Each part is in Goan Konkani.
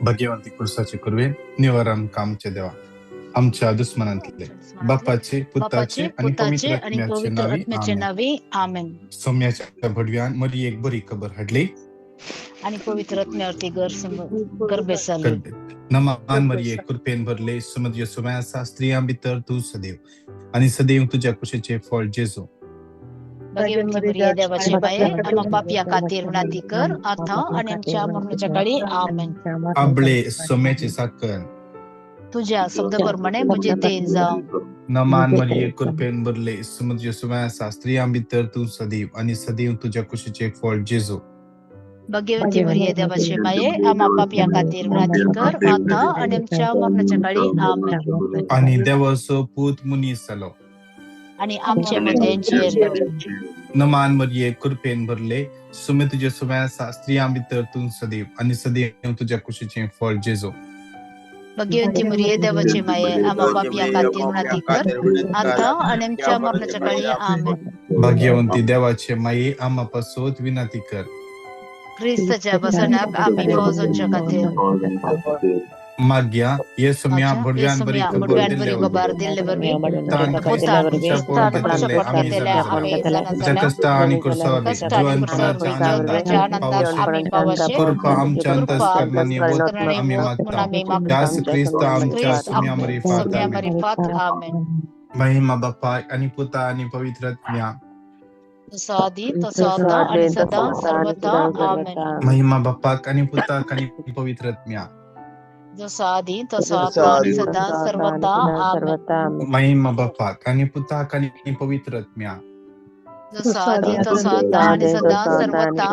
भगवंती कुर्साचे कुर्वे निवार आमकां आमच्या देवा आमच्या दुस्मनांतले बापाचे पुताचे बापाचे आणि पुताचे पवित्र आणि आत्म्याचे पवित्र नावी आत्म्याचे आमेन. नावे आमेन. सौम्याच्या भडव्यान मरी एक बरी खबर हाडली. आणि पवित्र आत्म्यावरती गर्भे झाले. नमान मरिये कृपेन भरले सुमद सुम्या आसा स्त्रियां भितर तूं सदैव आणि सदैव तुझ्या कुशीचे फळ जेजू. भगवंती मरिया देवाची माये आम्हा पापया खातीर विनंती कर आता आणि आमच्या मरणाच्या काळी आमेन. आबळे सोम्याचे साकर तुझ्या शब्दाप्रमाणे म्हणजे ते जाव. नमान मरिये कृपेन भरले सुमद सुम्या आसा स्त्रियां भितर तूं सदैव आणि सदैव तुझ्या कुशीचे फळ जेजू. भगवंती मरिया देवाची माये आम्हा पापया खातीर विनंती कर आता आणि आमच्या मरणाच्या काळी आमेन. आणि देवाचो पूत मुनीस जालो आणि आमचे मध्ये जियेलो. नमान मरिये कृपेन भरले सुमे तुझे सुम्या आसा स्त्रियां भितर तूं सदैव आणि सदैव तुझ्या कुशीचे फळ जेजू. भगवंती मरिये देवाची माये आम्हा पापया खातीर विनंती कर आता आणि आमच्या मरणाच्या काळी आमेन. भाग्यवंती देवाचे माये आम्हा पासत विनंती कर. ख्रिस्ताच्या बसण्याक आम्ही फौजांच्या खातीर माग्या येसुम्या भडव्यान बरी येसुम्या खबर भडव्यान बरी दिल्ले खबर दिल्ले वरवीं तान पुतान ख्रिस्ताच्या पोट ख्रिस्तान घेतले पोट आम्ही घेतले जाणा आम्ही जाला जाणा तुझ्या जाला कश्टा आणि कुर्सावर कश्ट आणि जिवंतपणाच्या कुर्सावर आनंदात जीवनाच्या आनंदात पावशे आम्ही पावशे. कृपा आमच्या कृपा अंतस्करणांनी वत म्हणून अंतस्करणाने आम्ही वत मागता म्हणून आम्ही मागता. त्यास ख्रिस्त आमच्या ख्रिस्त सुम्या मरिफात सुम्या आमेन. मरिफात आमेन. महिमा बापा आणि पुता आणि पवित्र आत्म्या. जसं आधी तसं आता आणि सदा सर्वथा आमेन. महिमा बापाक आणि पुताक आणि पवित्र आत्म्या. जसं आधी तसं आता आणि सदा सर्वथा आमेन. महिमा बापाक आणि पुताक आणि पवित्र आत्म्या. जसं आधी तसं आता आणि सदा सर्वथा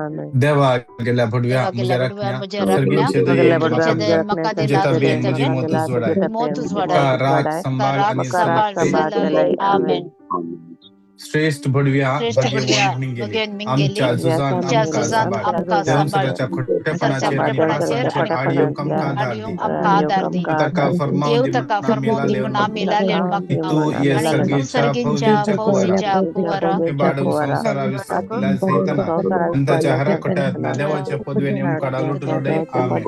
आमेन. देवा गेल्या भडव्या देवा म्हज्या गेल्या भडव्या राखण्या म्हज्या राखण्या सर्गीचे दयेन तुझ्या म्हाका दयेन म्हाका तुझे दिला तबेन तुझ्या म्हजी तबेन मोत उजवाडाय मोत उजवाडाय. तुका राख तुका सांबाळ राख आणि सांबाळ सलय सलय आमेन. श्रेष्ठ भडव्या श्रेष्ठ भडव्या भाग्यवान मिंगेली भगवान मिंगेली आमच्या झुजान आमच्या आमकां झुजांत सांबाळ आमकां सांबाळ. देवसराच्या सरच्या खोटेपणाचेर आणि खोटेपणाचेर पापांचेर आणि आड येवंक आमकां आदार आड दी. येवंक आमकां आदार दी. ताका फर्माव देव दी ताका म्हणून आमी फर्माव दी लालेवन म्हणून आमी लालेवन की मागता. तूं हे आनी तूं सर्गीच्या सर्गींच्या फौजेच्या कुंवरा फौजीच्या कुंवरा इबाडून संवसारा विसरल्या सैताना आनी ताच्या हराकोट्या आत्म्या देवाच्या पदवेन येवंकाडा लुटून उडय आमेन.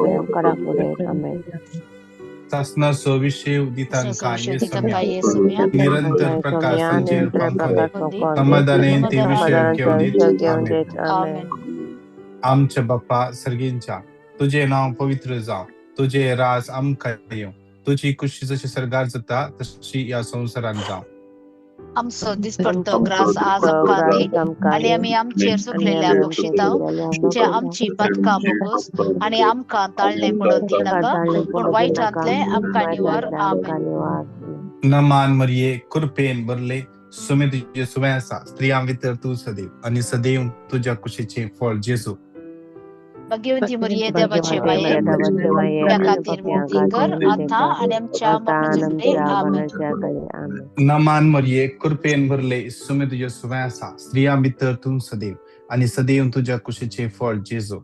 सासनाचो विशेव दितांकां येसुम्या येसुम्या निरंतर प्रकाश तांचेर फांकोदी समाधानेन ते विशय घेवन दीत आमेन. आमेन. आमच्या बाप्पा सर्गींच्या तुझे नाव पवित्र जावं तुझे राज आमकां येवं तुझी कुशी जशी सर्गार जाता तशी ह्या संवसारांत जावं. आमचो दिसपडतो ग्रास आज आमकां दी आनी आमी आमचेर चुकलेल्या बक्षिताव जे आमची पातकां बोगोस आनी आमकां ताळणें पडोवन दिनाका पूण वायटांतलें आमकां निवार आमेन. नमान मरिये कृपेन भरले सुमे तुझे सुवे आसा स्त्रियां भितर तूं सदैव आणि सदैव तुझ्या कुशीचे फळ जेजू. भगवंती मरिये देवाचे माये त्या खातीर विनंती कर आता आणि आमच्या मरणाच्या वेळी आमेन. नमान मरिये कृपेन भरले सुमे तुझे सुवे आसा स्त्रियां भितर तूं सदैव आणि सदैव तुझ्या कुशीचे फळ जेजू.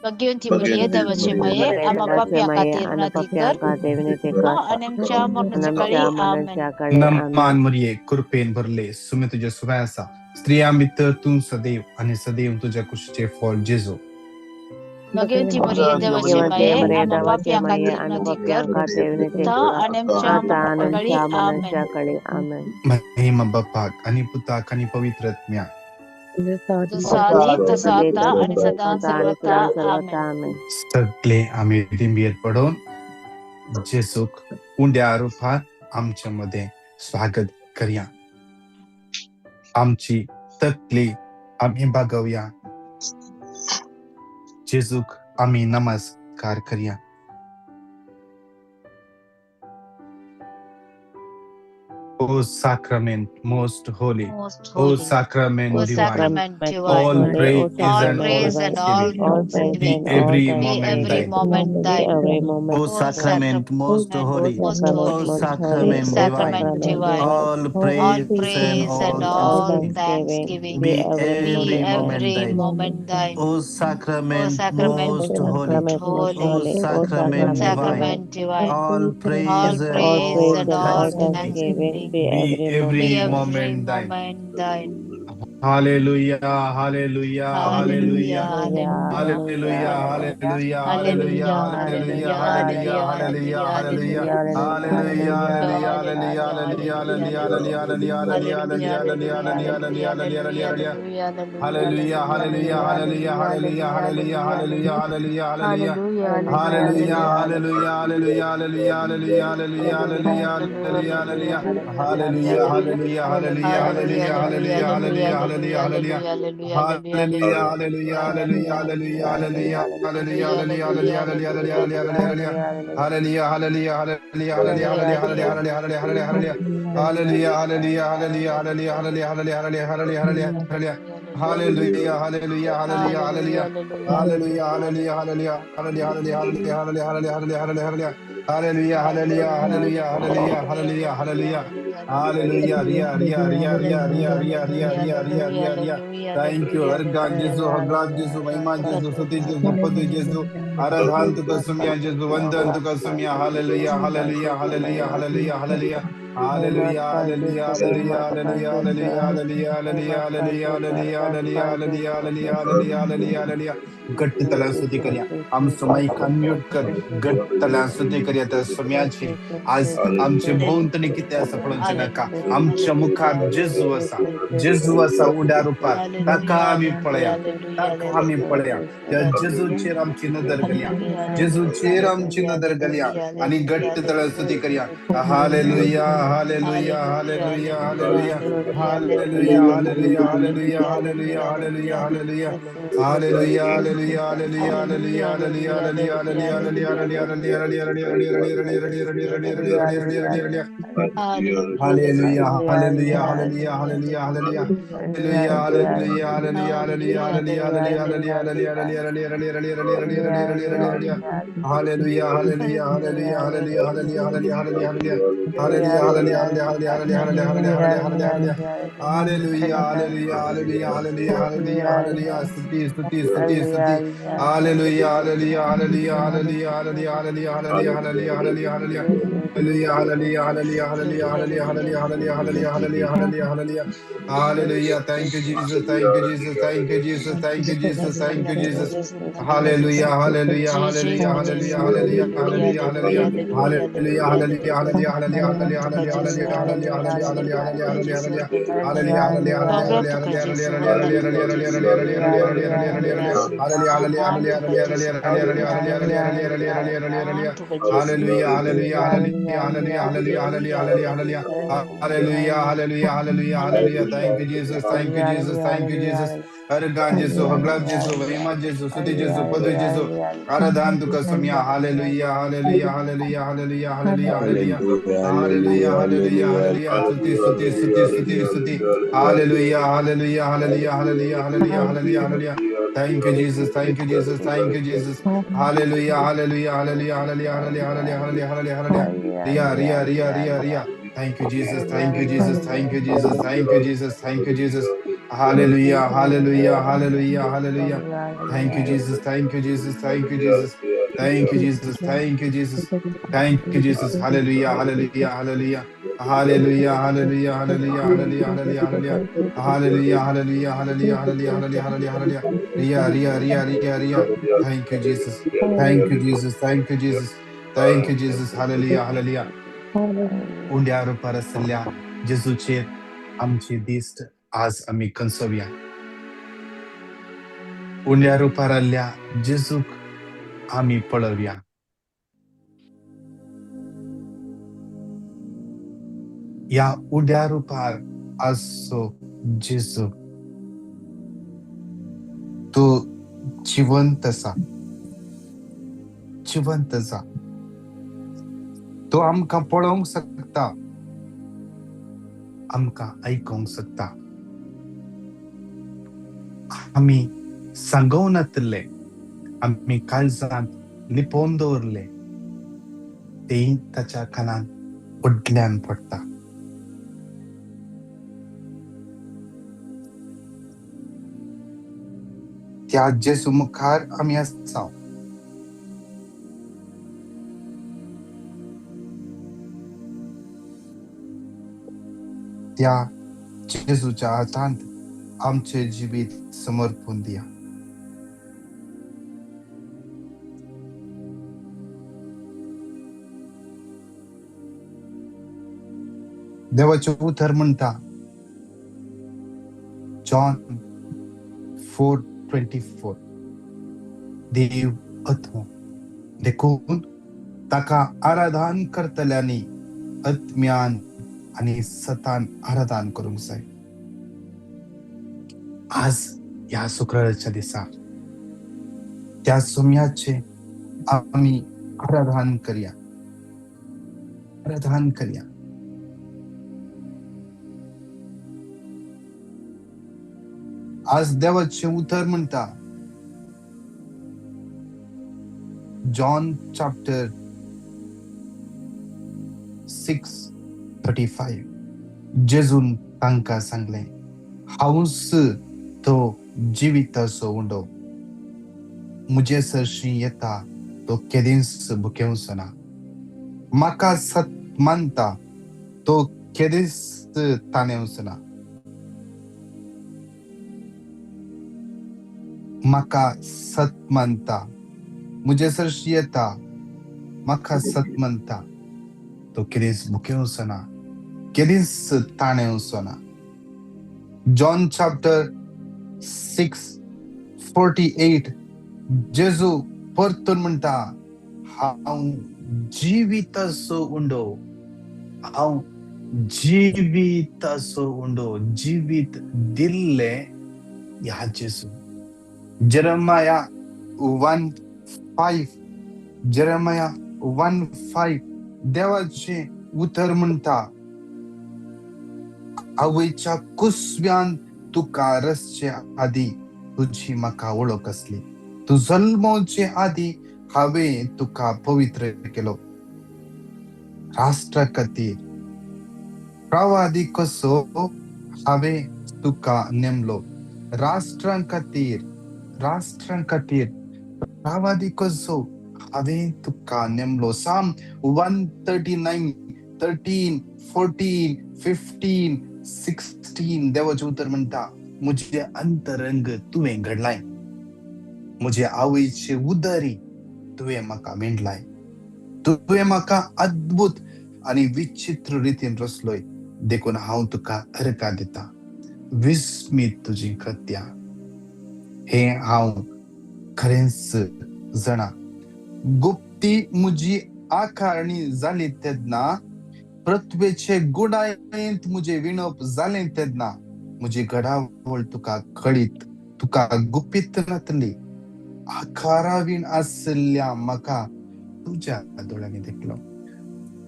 भगवंती मरिये देवाचे माये आम्हा पाप्या खातीर विनंती कर आणि आमच्या मरणाच्या काळी आमेन. नमान मरिये कृपेन भरले सुमे तुझे सुवे आसा स्त्रियां भितर तूं सदैव आणि सदैव तुझ्या कुशीचे फळ जेजू. भगवंती मरिये देवाचे माये आम्हा पाप्या खातीर विनंती कर आता आणि आमच्या मरणाच्या काळी आमेन. महिमा बापाक आणि पुताक आणि पवित्र आत्म्या. जसं आधी तसं आता आणि सदा सर्वथा आमेन. सगळे आम्ही दिंबीर पडून जेजूक उंड्या रुपात आमच्या मध्ये स्वागत करया. आमची तकली आम्ही बागवया. जेजूक आम्ही नमस्कार करया. O sacrament most holy, Most O holy, sacrament O divine, sacrament divine, all praise all and all praise and all thanksgiving be thanksgiving every be moment every thine. moment thine. O O sacrament most holy, most O holy, sacrament sacrament divine, divine, all all praise and praise and all all thanksgiving thanksgiving be be every moment every thine. moment thine. O O sacrament sacrament most holy, holy, O sacrament divine, sacrament divine, all all praise and praise all and all thanksgiving thanksgiving be be every every moment thine. moment thine. Hallelujah, hallelujah, hallelujah. Hallelujah, hallelujah, hallelujah, hallelujah, hallelujah, hallelujah, hallelujah. Hallelujah, hallelujah, hallelujah, hallelujah, hallelujah, hallelujah, hallelujah, hallelujah, hallelujah, hallelujah, hallelujah. Hallelujah, hallelujah, hallelujah, hallelujah, hallelujah, hallelujah, hallelujah, hallelujah. Hallelujah, hallelujah, hallelujah, hallelujah, hallelujah, hallelujah, hallelujah, hallelujah, hallelujah. Hallelujah, hallelujah, hallelujah, hallelujah, hallelujah, hallelujah, hallelujah. Hallelujah, hallelujah, hallelujah, hallelujah, hallelujah, hallelujah, hallelujah, hallelujah, hallelujah, hallelujah, hallelujah. Hallelujah, hallelujah, hallelujah, hallelujah, hallelujah, hallelujah, hallelujah, hallelujah, hallelujah. Hallelujah, hallelujah, hallelujah, hallelujah, hallelujah, hallelujah, hallelujah, hallelujah, hallelujah. Hallelujah, hallelujah, hallelujah, hallelujah. Hallelujah, hallelujah, hallelujah, hallelujah, hallelujah, hallelujah, hallelujah, hallelujah, hallelujah, hallelujah. Hallelujah, hallelujah, hallelujah, hallelujah, hallelujah, hallelujah. Hallelujah, Riya, Riya, Riya, Riya, Riya, Riya, Riya, Riya, Riya, Riya, Riya. Thank you. हरगान जेसु, हगराज जेसु, महिमा जेसु, स्तुति जेसु, पद जेसु, आराधन तुका सुमिया जेसु, वंदन तुका सुमिया. Hallelujah, hallelujah, hallelujah, hallelujah, hallelujah. Hallelujah, hallelujah, hallelujah, hallelujah, hallelujah, hallelujah, hallelujah, hallelujah, hallelujah, hallelujah, hallelujah, hallelujah, hallelujah, hallelujah. घट्ट तला स्तुती करया. आमचो मायक अनम्यूट कर. घट्ट तला स्तुती करया त्या सुम्याची. आज आमचे भोंवतणी कितें आसा पळोवचें नाका. आमच्या मुखार जेजू आसा, जेजू आसा उड्या रुपार. ताका आमी पळया, ताका आमी पळया. त्या जेजूचेर आमची नदर घालया, जेजूचेर आमची नदर घालया आनी घट्ट तला स्तुती करया. Hallelujah, hallelujah, hallelujah, hallelujah, hallelujah, hallelujah, hallelujah, hallelujah, hallelujah, hallelujah. Hallelujah, hallelujah, hallelujah, hallelujah, hallelujah, hallelujah, hallelujah, hallelujah, hallelujah, hallelujah, hallelujah, hallelujah, hallelujah, hallelujah, hallelujah. Hallelujah, hallelujah, hallelujah, hallelujah, hallelujah. Hallelujah, hallelujah, hallelujah, hallelujah, hallelujah, hallelujah, hallelujah, hallelujah, hallelujah, hallelujah, hallelujah, hallelujah, hallelujah. Hallelujah, hallelujah, hallelujah, hallelujah, hallelujah, hallelujah, hallelujah. Hallelujah, hallelujah, hallelujah, hallelujah, hallelujah, hallelujah, hallelujah. Hallelujah, hallelujah, hallelujah, hallelujah, hallelujah, hallelujah. स्तुति, स्तुति, स्तुति, स्तुति. Hallelujah, hallelujah, hallelujah, hallelujah, hallelujah, hallelujah, hallelujah, hallelujah, hallelujah, hallelujah. Hallelujah, hallelujah, hallelujah, hallelujah, hallelujah, hallelujah, hallelujah, hallelujah, hallelujah, hallelujah, hallelujah. Hallelujah. Thank you, Jesus. Thank you, Jesus. Thank you, Jesus. Thank you, Jesus. Thank you, Jesus. Hallelujah, hallelujah, hallelujah, hallelujah, hallelujah, hallelujah, hallelujah. Hallelujah, hallelujah, hallelujah, hallelujah, hallelujah, hallelujah, hallelujah, hallelujah, hallelujah, hallelujah, hallelujah, hallelujah. Hallelujah, hallelujah, hallelujah, hallelujah, hallelujah, hallelujah, hallelujah, hallelujah, hallelujah, hallelujah, hallelujah. Hallelujah, hallelujah, hallelujah, hallelujah, hallelujah, hallelujah, hallelujah, hallelujah, hallelujah. Hallelujah, hallelujah, hallelujah, hallelujah, hallelujah, hallelujah, hallelujah. Hallelujah, hallelujah, hallelujah, hallelujah. Thank you, Jesus. Thank you, Jesus. Thank you, Jesus. हरगान जेसु, हगलाब जेसु, महिमा जेसु, स्तुति जेसु, पद जेसु, आराधन तुका सुमिया. Hallelujah, hallelujah, hallelujah, hallelujah, hallelujah, hallelujah. Hallelujah, hallelujah, hallelujah. स्तुति, स्तुति, स्तुति, स्तुति, स्तुति. Hallelujah, hallelujah, hallelujah, hallelujah, hallelujah, hallelujah, hallelujah. Thank you, Jesus. Thank you, Jesus. Thank you, Jesus. Hallelujah, hallelujah, hallelujah, hallelujah, hallelujah, hallelujah, hallelujah, hallelujah, hallelujah. Riya, Riya, Riya, Riya, Riya. Thank you, Jesus. Thank you, Jesus. Thank you, Jesus. Thank you, Jesus. Thank you, Jesus. Hallelujah, hallelujah, hallelujah, hallelujah. Thank you, Jesus. Thank you, Jesus. Thank you, Jesus. Thank you, Jesus. Thank you, Jesus. Thank you, Jesus. Hallelujah, hallelujah, hallelujah. Hallelujah, hallelujah, hallelujah, hallelujah, hallelujah, hallelujah. Hallelujah, hallelujah, hallelujah, hallelujah, hallelujah, hallelujah, hallelujah. Riya, Riya, Riya, Riya, Riya. Thank you, Jesus. Thank you, Jesus. Thank you, Jesus. Thank you, Jesus. Hallelujah, hallelujah. उंड्या रुपार आशिल्ल्या जेजूचेर आमची दिश्ट आज आमी कंसोवया. उंड्या रुपार आशिल्ल्या जेजूक आमी पळोवया. ह्या उड्या रुपार आसचो जेजू तो जिवंत आसा, जिवंत आसा. तो आमकां पळोवंक शकता, आमकां आयकूंक शकता. आमी सांगोवं नातिल्ले, आमी काळजांत लिपोवन दवरले, तेय ताच्या कानान व्हडल्यान पडटा. त्या जेजू मुखार आमी आसा. त्या जेजूच्या हातांत आमचे जिवीत समर्पण दिया. देवाचें उतर म्हणटा, जॉन 4:24, देव आत्मो, देखून ताका आराधन करतल्यांनी आत्म्यान आनी सतान आराधन करूंक जाय. आज ह्या शुक्राराच्या दिसा त्या सोम्याचे आमी आराधन करया, आराधन करया. आज देवाचें उतर म्हणटा, जॉन चॅप्टर 6:35, जेजून तांकां सांगलें, हांवूच तो जिविताचो उंडो, म्हजे सरशी येता तो केदींच भुकेवचो ना, म्हाका सत मानता तो केदींच ताणेवचो ना, म्हाका सत मानता, म्हजे सरशी येता, म्हाका सत मानता तो केदींच भुकेवचो ना, केदींच ताणेवचो ना. जॉन चॅप्टर 6:48, जेजू परतून म्हणटा, हांव जिविताचो उंडो, हांव जिविताचो उंडो, जिवीत दिल्लें ह्या जेजू. जेरमाया 1:5, जेरमाया 1:5, देवाचें उतर म्हणटा, आवयच्या कुसव्यान तुका रसचे आदी तुजी म्हाका वळख आसली, तूं जल्मोवचे आदी हांवें तुका पवित्र केलो, राष्ट्रा खातीर प्रवादी कसो हांवें तुका नेमलो, राष्ट्रां खातीर, राष्ट्रां खातीर प्रवादी कसो हांवें तुका नेमलो. साम 139, 13, 14, 15, 16, देवाचें उतर म्हणटा, म्हजें अंतरंग तुवें घडलाय, म्हजे आवयचे उदरी तुवें म्हाका मेंढलाय, तुवें म्हाका अद्भुत आनी विचित्र रितीन रचलोय, देखून हांव तुका अर्घा दिता, विस्मीत तुजी कृत्या हें हांव खरेंच जाणा. गुप्ती म्हजी आकारणी जाली तेन्ना, पृथ्वेचे गुणायेंत म्हजें विणप जालें तेन्ना, म्हजी घडावळ तुका कळीत, तुका गुपीत नातली, आकारावीण आशिल्ल्या म्हाका तुज्या दोळ्यांनी देखलो,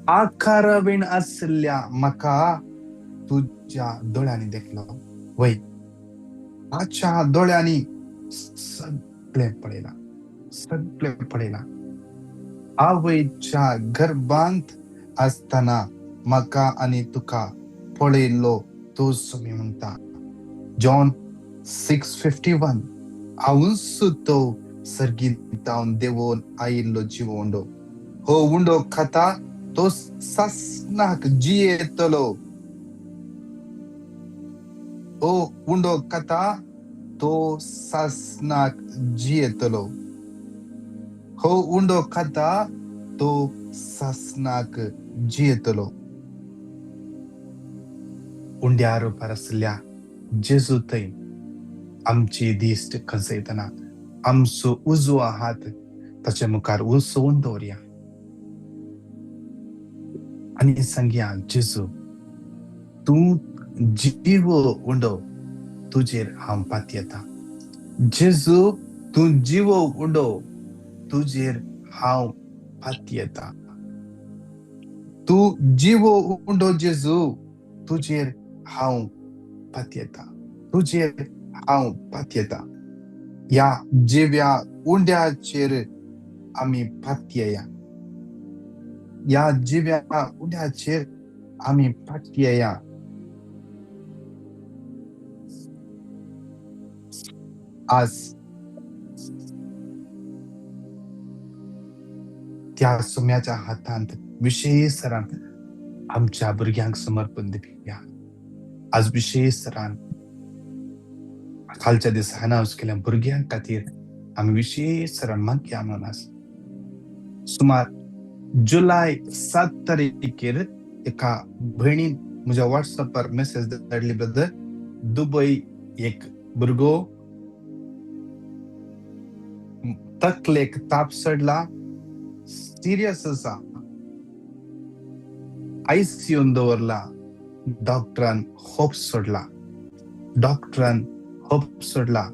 आकारावीण आशिल्ल्या म्हाका तुज्या दोळ्यांनी देखलो. वय ताच्या दोळ्यांनी सगळें पळयलां, सगळें पळयलां. आवयच्या गर्भांत आसतना म्हाका आनी तुका पळयल्लो तो सोमी म्हणटा. जॉन 6:51, हांवूच तो सर्गींतावन देवोन आयिल्लो जिवो उंडो, हो उंडो खाता तो सासनाक जियेतलो, हो उंडो खाता तो सासनाक जियेतलो, हो उंडो खाता तो सासनाक जियेतलो. उंड्या रुपार आसल्या जेजू थंय आमची दिश्ट खसयतना आमचो उजवो हात ताचे मुखार उसोवन दवरया आनी सांगया, जेजू तूं जिवो उंडो, तुजेर हांव पातयेता, जेजू तूं जिवो उंडो, तुजेर हांव पातयेता, तूं जिवो उंडो जेजू, तुजेर हांव पातयेता, तुजेर हांव पातयेता. ह्या जिव्या उंड्याचेर आमी पातयेया, ह्या जिव्या उंड्याचेर आमी पातयेया. आज त्या सोम्याच्या हातांत विशेष सरान आमच्या भुरग्यांक समर्पण दिवया. आज विशेष सरान कालच्या दिसा अनावन्स केल्या भुरग्यां खातीर आमी विशेश मागया म्हणून आसा. सुमार जुलय 7 तारखेर एका भयणीन म्हज्या वॉट्सॅपार मेसेज धाडली, ब्रदर, दुबय एक भुरगो तकलेक ताप चडला, सिरियस आसा, आयसीयून दवरला, डॉक्टरान होप सोडला, डॉक्टरान होप सोडला.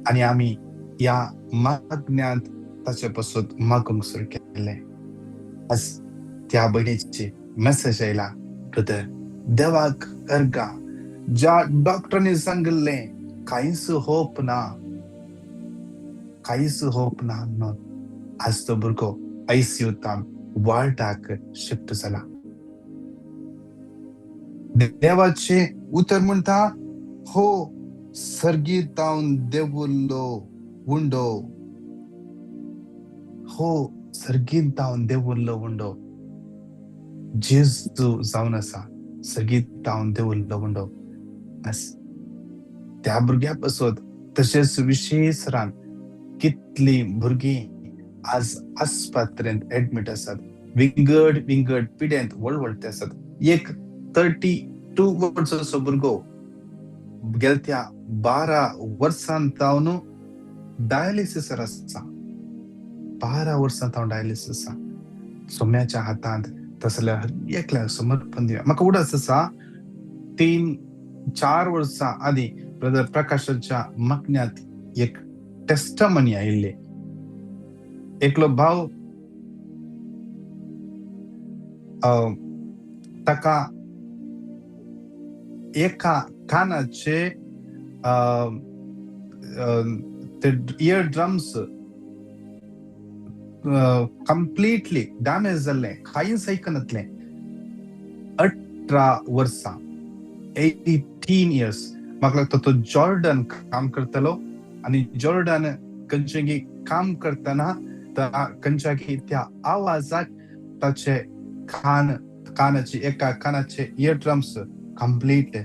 आनी आमी ह्या मागण्यांत ताचे पासून मागूंक सुरू केलें. आज त्या भयणीची मेसेज आयला, ब्रदर, देवाक अर्गा, ज्या डॉक्टरांनी सांगिल्लें कांयच होप ना, कांयच होप ना म्हणून, आज तो भुरगो आयसीयूतान वार्डाक शिफ्ट जाला. देवाचे उतर म्हणटा, हो सर्गी तावन देवुल्लो उंडो, हो सर्गीत तावन देवुल्लो उंडो, जेजू जावन आसा सर्गीत तावन देवुल्लो उंडो. त्या भुरग्या पासत तशेंच विशेश रान कितली भुरगीं आज आस्पत्रेंत एडमीट आसात, विंगड विंगड पिड्यांत वळवळते आसात. एक 32 वर्सांचो भुरगो गेल्या 12 वर्सां तावन डायलिसीसार आसा, 12 वर्सां तावन डायलिसीस आसा. सोम्याच्या हातांत तसल्या एकल्या समर्पण दिवया. म्हाका उडास आसा, 3-4 वर्सां आदीं ब्रदर प्रकाशाच्या मागण्यांत एक टेस्टमनी आयिल्ली. एकलो भाव ताका एका कानाचे ते इयर ड्रम्स कंप्लिटली डॅमेज जाल्ले, कांयच आयकनातलें. 18 वर्सां, 18 इयर्स. म्हाका लागता तो जॉर्डन काम करतालो आनी जॉर्डन खंयचें काम करतना खंयच्या त्या आवाजाक ताचे कानाचे एका कानाचे इयर ड्रम्स कंप्लीट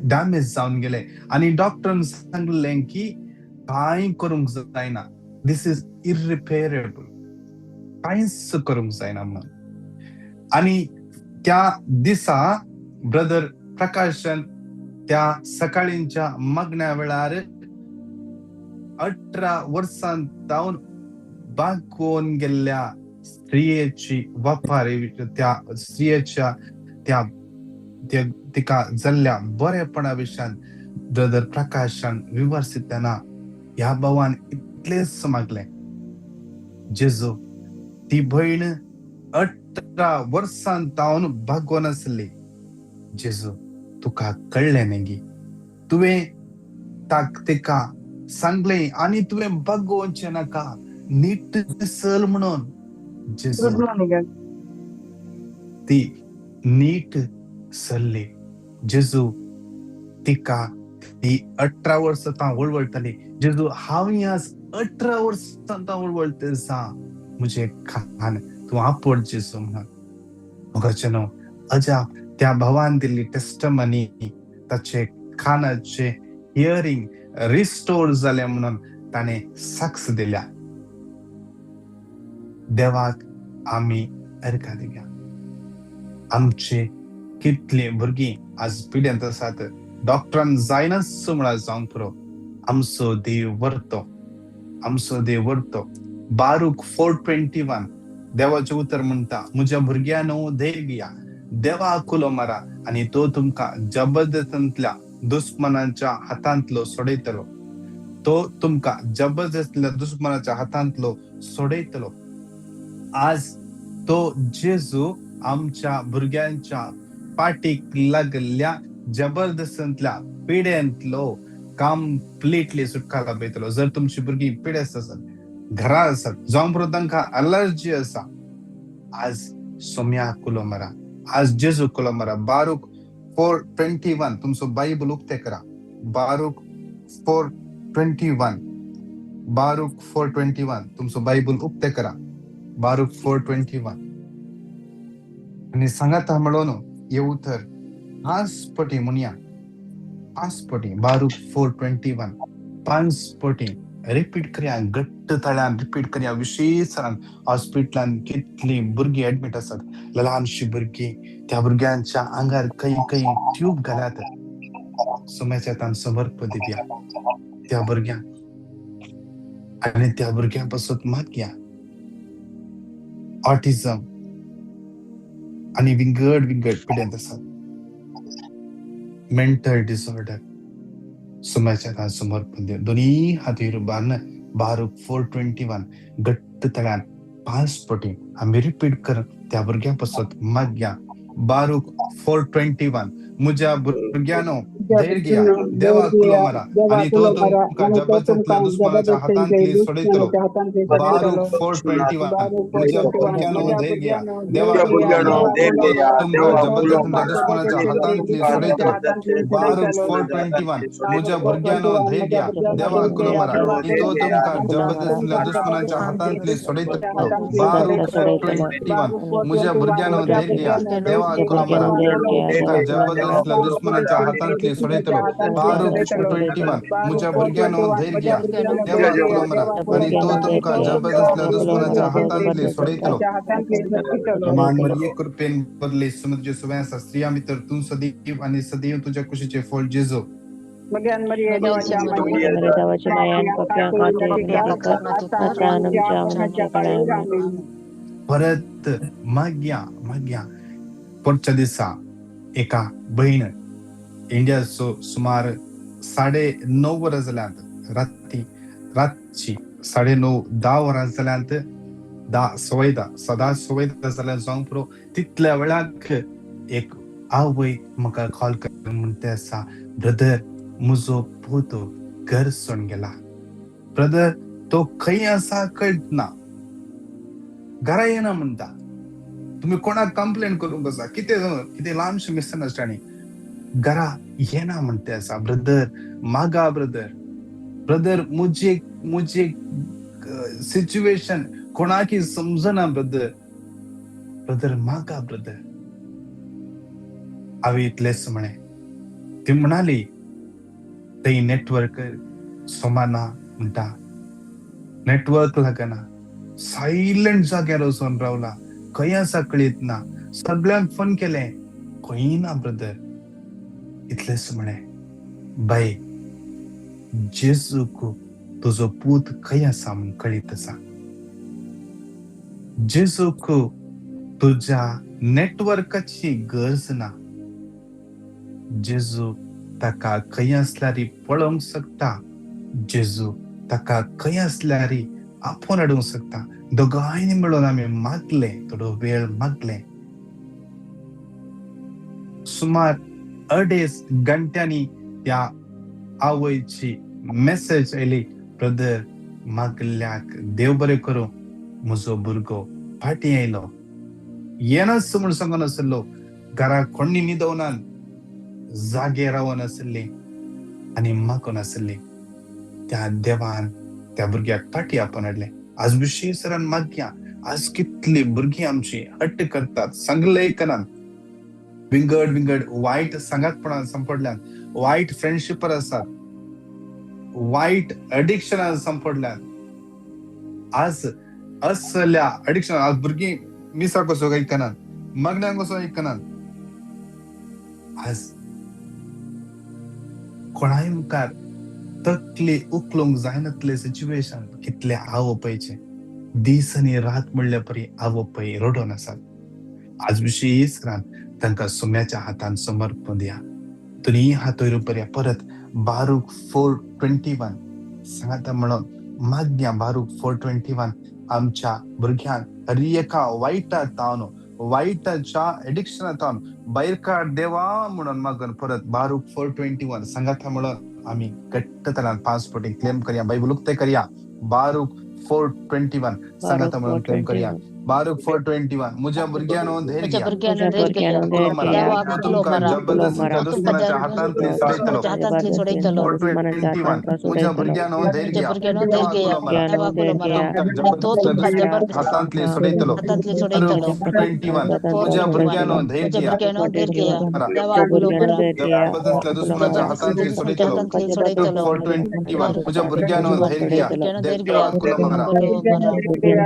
डॅमेज जावन गेले. आनी डॉक्टरान सांगलें की कांय करूंक जायना, दीस is इरिपेरेबल, कांयच करूंक जायना म्हणून. आनी त्या दिसा ब्रदर प्रकाशन त्या सकाळींच्या मागण्या वेळार 18 वर्सां तावन बागोवन गेल्ल्या स्त्रियेची वपारी, त्या स्त्रियेच्या त्या तिका जाल्ल्या बरेपणा विशयान ब्रदर प्रकाशान विवर्सितना ह्या भावान इतलेंच मागलें, जेजू, ती भयण 18 वर्सां तावन बागोवन आसली, जेजू तुका कळ्ळें न्ही, तुवें तिका सांगलें आनी तुवें बागोवचें नाका, नीट चल म्हणून. जेजू ती नीट चल्ली. जेजू तिका ती 18 वर्सां तां वळवळटाली, जेजू हांव आज 18 वर्सां तां वळवळटे जा, म्हजें खान तूं आपड जेजू म्हणून. मोगाचे न्हू, अजाप त्या भावान दिल्ली टेस्टमनी, ताचे कानाचे हियरींग रिस्टोर जालें म्हणून ताणें साक्ष दिल्या. देवाक आमी अर्घा दिवया. आमचे कितलीं भुरगीं आज पिड्यांत आसात, डॉक्टरान जायनाच म्हळ्यार जावंक पुरो, आमचो देव व्हरतो, आमचो देव व्हरतो. बारूक 4:21 देवाचें उतर म्हणटा, म्हज्या भुरग्यांनो धैर्य घेया, देवाक उलो मारा आनी तो तुमकां जबरदस्तींतल्या दुस्मनाच्या हातांतलो सोडयतलो, तो तुमकां जबरदस्तींतल्या दुस्मनाच्या हातांतलो सोडयतलो. आज तो जेजू आमच्या भुरग्यांच्या पाटीक लागल्ल्या जबरदस्तींतल्या पिड्यांतलो कंप्लिटली सुटका लाभयतलो. जर तुमची भुरगीं पिडेस्त आसत, घरा आसत, जावं पुरो तांकां अलर्जी आसा, आज सोम्या कुलो मारा, आज जेजू कुलो मारा. बारूक 4:21, तुमचो बायबल उक्ते करा, बारूक 4:21, बारूक 4:21, तुमचो बायबल उक्ते करा, बारूक 4:21. आनी सांगाता म्हणून हे उतर पांच पटी म्हणया, पांच पटी बारूक 4:21 पांच पटी रिपीट करया, घट्ट ताळ्यान रिपीट करया. विशेश हॉस्पिटलान कितली भुरगीं एडमीट आसात, ल्हानशी भुरगीं, त्या भुरग्यांच्या आंगार खंय खंय ट्यूब घाल्यात. सुम्याच्या हातान समर्पण दिवया त्या भुरग्यांक आनी त्या भुरग्यां पासून मागया. ऑटिझम आनी विंगड विंगड पिड्यांत आसात, मेंटल डिसऑर्डर, सुम्याच्या हातान समर्पण दिवया. दोनी हातीर बान्न बारूक 4:21 घट्ट तळ्यान पांच पटी आमी रिपीट कर त्या भुरग्यां पासत मागया. बारूक 4:21 म्हज्या भुरग्यानो धैर्य घेया, देवाक उलो मारा आनी तो तुमकां जबरदस्तींतल्या दुस्मानाच्या हातांतली सोडयतलो. बारूक 4:21 म्हज्या भुरग्यानो धैर्य घेया, देवाक उलो मारा तुमकां जबरदस्तींतल्या दुस्मानाच्या हातांतली सोडयतलो. बारूक 4:21 म्हज्या भुरग्यानो धैर्य घेया, देवाक उलो मारा आनी तो तुमकां जबरदस्तींतल्या दुस्मानाच्या हातांतली सोडयतलो. बारूक 4:21 म्हज्या भुरग्यानो धैर्य घेया, देवाक उलो मारा तुमकां जबरदस्तींतल्या दुस्मानाच्या हातांतली सोडयतलो. बारूक 4:21 म्हज्या भुरग्यानो धैर्य घेया, देवाक उलो मारा आनी तो तुमकां जबरदस्तींतल्या दुस्मानाच्या हातांतली सोडयतलो. मान मरिये कृपेन भरले सुमद्य सुव्यासा, स्त्रियां भितर तूं सदैव आनी सदैव तुज्या कुशीचे फळ जेजू. परत मागया मागया. परच्या दिसा एका भयण इंडियाचो सुमार 9:30 वरां जाल्यांत, राती रातची 9:30 10 वरां जाल्यांत, 10 सवाय 10 सदां 10:15 जाल्यार जावंक पुरो. तितल्या वेळाक एक आवय म्हाका कॉल कर म्हणटा आसा, ब्रदर म्हजो पूत घर सोडून गेला, ब्रदर तो खंय आसा कळना, ना, घरा येना म्हणटा, तुमी कोणाक कंप्लेन करूंक आसा, कितें कितें ल्हानशें मिसअंडरस्टँडींग, घरा येना म्हणटा आसा, ब्रदर मागा, ब्रदर ब्रदर मुझे मुझे सिच्युएशन कोणाकी समजना, ब्रदर ब्रदर मागा ब्रदर. हांवें इतलेंच म्हळें. ती म्हणाली थंय नेटवर्क सोमाना म्हणटा, नेटवर्क लागना, सायलंट जाग्यार वचोन रावला, खंय आसा कळीत ना, सगळ्यांक फोन केलें, खंय ना ब्रदर. इतलेंच म्हळें, बाय जेजूक तुजो पूत खंय आसा म्हूण कळीत आसा, जेजूक तुज्या नेटवर्काची गरज ना, जेजू ताका खंय आसल्यार पळोवंक शकता, जेजू ताका खंय आसल्यार आपोवन हाडूंक शकता. दोगांयनी मेळून आमी मागले, थोडो वेळ मागले, सुमार 2.5 घंट्यांनी त्या आवयची मेसेज आयली, ब्रदर मागल्याक देव बरें करूं, म्हजो भुरगो फाटीं आयलो, येनाच म्हूण सांगून आसलो, घरा कोणी न्हिदोवनान, जागे रावन आसली आनी मागून आसली. त्या देवान त्या भुरग्याक फाटीं आपोवन हाडलें. आज विशेश मागया. आज कितली भुरगीं आमची हट्ट करतात, सांगले आयकनात, विंगड विंगड वायट सांगातपणान सांपडल्यात, वायट फ्रेंडशिपार आसात, वायट अडिक्शनान सांपडल्यात. आज असल्या अडिक्शन आज भुरगीं मिसा कसो आयकनात, मागण्यांक कसो आयकनात. आज कोणाय मुखार तकली उखलूंक जायनातले सिच्युएशन कितले आवपयचे दीस आनी रात म्हणल्या परी आवपय रडोन आसात. आज विशेश रान तांकां सुम्याच्या हातान समर्पण दिया. तुनी हातोय रुपया परत बारूक 4:21 सांगाता म्हणून मागया. बारूक 4:21 आमच्या भुरग्यांक हर एका वायटा तावन, वायटाच्या एडिक्शना तावन भायर काड देवा म्हणून मागून परत बारूक 4:21 सांगाता म्हणून आमी घट्ट तरान 5 पटी क्लेम करया. बायबल उक्ते करया. बारूक 4:21 सांगाता म्हणून क्लेम करया. बारूक 4:21 म्हज्या भुरग्यांनो धैर्य म्हज्या घेया. भुरग्यांनो धैर्य घेया. कुलो मारा. देवा तो कुलो तुमकां मारा. जबरदस्तीच्या तो तुमकां दुस्मनाच्या हातांतली सोडयतलो. दुस्मनाच्या हातांतली सोडयतलो. 4:21 म्हज्या भुरग्यांनो धैर्य म्हज्या घेया. भुरग्यांनो धैर्य देवा घेया. कुलो मारा. देवा कुलो मारा. तुमकां तो जबरदस्तीच्या तुमकां दुस्मनाच्या जबरदस्ती हातांतली सोडयतलो. हातांतली सोडयतलो. 4:21 म्हज्या भुरग्यांनो धैर्य म्हज्या घेया. भुरग्यांनो धैर्य घेया. मारा. देवा कुलो मारा. जबरदस्तीच्या दुस्मनाच्या हातांतली दुस्मनाच्या सोडयतलो. हातांतली सोडयतलो. 4:21 म्हज्या भुरग्यांनो धैर्य घेया. भुरग्यांनो धैर्य देवा घेया. कुलो मारा. कुलो मारा. तुमकां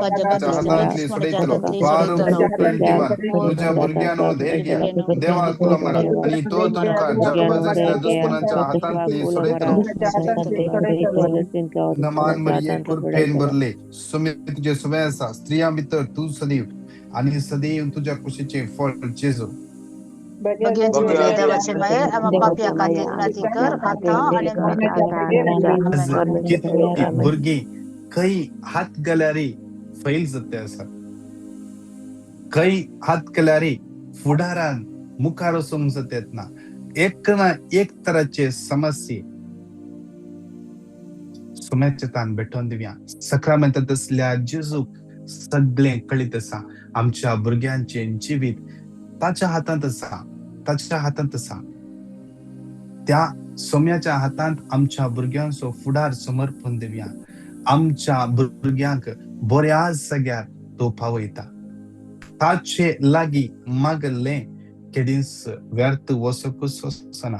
जबरदस्ती हातांतली दुस्मनाच्या सोडयतलो. हातांतली बारूक सोडयतलो. 4:21 म्हज्या भुरग्यांनो धैर्य घेया. देवा कुलो मारा. आनी तो तुमकां जबरदस्तीच्या दुस्मनाच्या हातांतली सोडयतलो. नमान मरिये कृपेन भरले, सुमे तुजे सुमे आसा, स्त्रियां भितर तूं सदैव आनी सदैव तुज्या कुशीचें फळ जेजू. भगेंची मरिये देवाचे माये, आमा पापया खातीर विनंती कर आतां आनी मरणाच्या आज आमेन. कितलीं भुरगीं खंय हात घाल्यारय फैल जाता आसा, खंय हात घाल्यारय फुडारान मुखार वचूंक जाता ना. एक ना एक तराचे समस्ये सुम्याच्या तान भेटोवन दिवया. सक्रामेंतांत आसल्या जेजूक सगळें कळीत आसा. आमच्या भुरग्यांचें जिवीत ताच्या हातांत आसा, ताच्या हातांत आसा. त्या सोम्याच्या हातांत आमच्या भुरग्यांचो फुडार समर्पण दिवया. आमच्या भुरग्यांक बऱ्या जाग्यार तो पावयता. ताचे लागीं मागल्लें केदींच व्यर्थ वचकूच वचना.